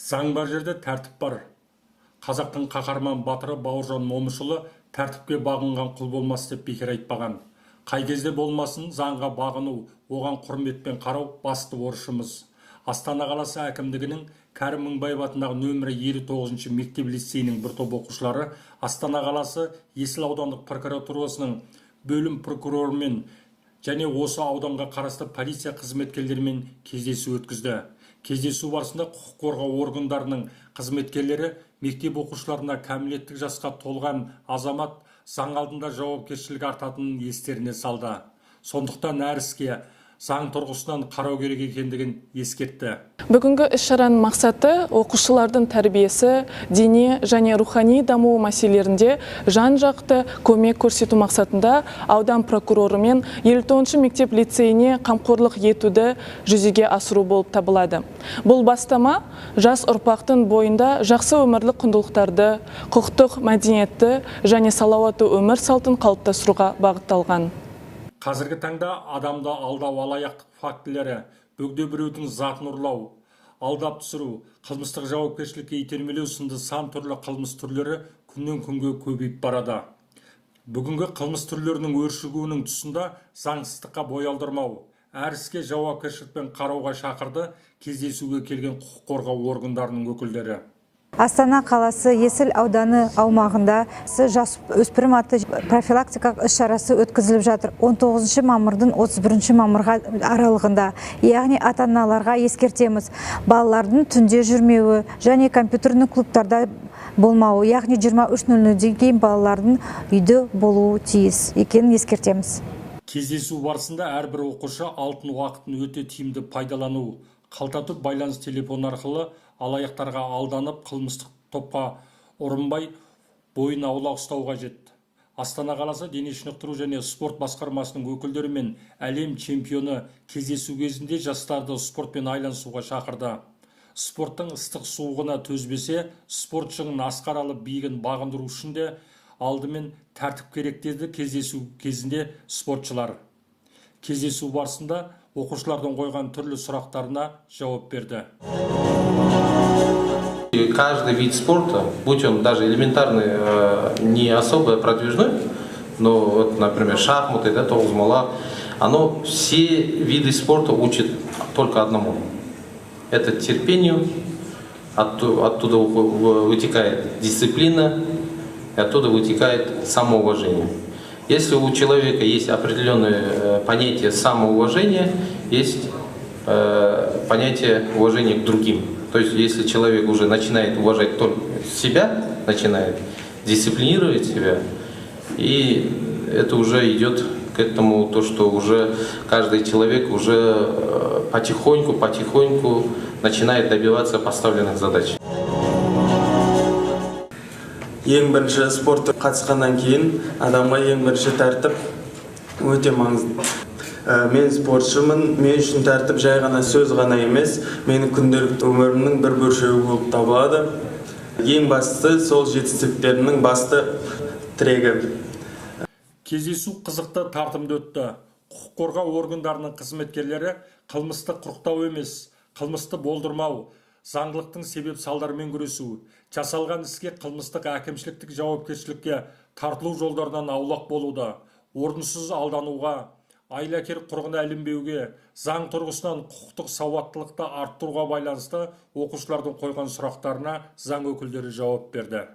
Заң бар жерде тәртіп бар. Қазақтың қаһарман батыры Бауыржан Момышұлы тәртіпке бағынған құл болмас деп бекер айтпаған. Қай кезде болмасын заңға бағыну, оған құрметпен қарау басты борышымыз. Астана қаласы әкімдігінің Кәрім Мыңбаев атындағы нөмірі 59 мектеп лицейінің бір топ оқушылары Астана қаласы Есіл аудандық прокуратурасының бөлім прокурорымен және осы ауданға қарасты полиция қызметкерлерімен кездесу өткізді. Кездесу барысында құқық қорғау органдарының қызметкерлері мектеп оқушыларына кәмелеттік жасқа толған азамат заң алдында жауапкершілік артатынын естеріне салды. Сондықтан әр іске заң тұрғысынан қарау керек екендігін ескертті. Бүгінгі іс-шараның мақсаты оқушылардың тәрбиесі, дене және рухани дамуы мәселелерінде жан-жақты көмек көрсету мақсатында аудан прокуроры мен 59 мектеп лицейіне қамқорлық етуді жүзеге асыру болып табылады. Бұл бастама жас ұрпақтың бойында жақсы өмірлік құндылықтарды, құқықтық мәдениетті және салауатты өмір салтын қалыптастыруға бағытталған. Қазіргі таңда адамды алдау, алаяқтық фактілері, бөгде біреудің затын ұрлау, алдап түсіру, қылмыстық жауапкершілікке итермелеу сынды сан түрлі қылмыс түрлері күннен күнге көбейіп барады. Бүгінгі қылмыс түрлерінің өршігуінің тұсында заңсыздыққа бой алдырмау, әр іске жауапкершілікпен қарауға шақырды кездесуге келген құқық қорғау органдарының өкілдері. Астана қаласы Есіл ауданы аумағында жас өспірім атты профилактикалық іс-шарасы өткізіліп жатыр. 19 мамырдың 31 мамырға аралығында, яғни ата-аналарға ескертеміз, балалардың түнде жүрмеуі және компьютерлік клубтарда болмауы, яғни 23:00-ден кейін балалардың үйде болуы тиіс екенін ескертеміз. Кездесу барысында әрбір оқушы алтын уақытын өте тиімді пайдалану, қалтатып байланыс телефон арқылы алаяқтарға алданып, қылмыстық топқа ұрынбай, бойын аулақ ұстау қажет. Астана қаласы дене шынықтыру және спорт басқармасының өкілдері мен әлем чемпионы кездесу кезінде жастарды спортпен айланысуға шақырды. Спорттың ыстық суығына төзбесе, спорт шыңын асқар алып биігін бағындыру үшін де алдымен тәртіп керек деді кездесу кезінде спортшылар. Кездесу барысында оқушылардың қойған түрлі сұрақтарына жауап берді. Каждый вид спорта, будь он даже элементарный, не особо продвижной, но, вот, например, шахматы, да, тоғызқұмалақ, оно все виды спорта учит только одному. Это терпению, оттуда вытекает дисциплина, и оттуда вытекает самоуважение. Если у человека есть определенное понятие самоуважения, есть понятие уважения к другим. То есть, если человек уже начинает уважать только себя, начинает дисциплинировать себя, и это уже идет к этому, то, что уже каждый человек уже потихоньку, потихоньку начинает добиваться поставленных задач. Ең бірінші спортқа қатысқаннан кейін адамға ең бірінші тәртіп өте маңызды. Мен спортшымын, мен үшін тәртіп жай ғана сөз ғана емес, менің күнделікті өмірімнің бір бөлшегі болып табылады. Ең бастысы сол жетістіктерімнің басты тірегі. Кездесу қызықты, тартымды өтті. Құқық қорғау органдарының қызметкерлері қылмысты құрықтау емес, қылмысты болдырмау, заңдылықтың себеп салдарымен күресу, жасалған іске қылмыстық әкімшіліктік жауапкершілікке тартылу жолдарынан аулақ болуды, орынсыз алдануға, айлакер құрығына ілінбеуге, заң тұрғысынан құқықтық сауаттылықты арттыруға байланысты оқушылардың қойған сұрақтарына заң өкілдері жауап берді.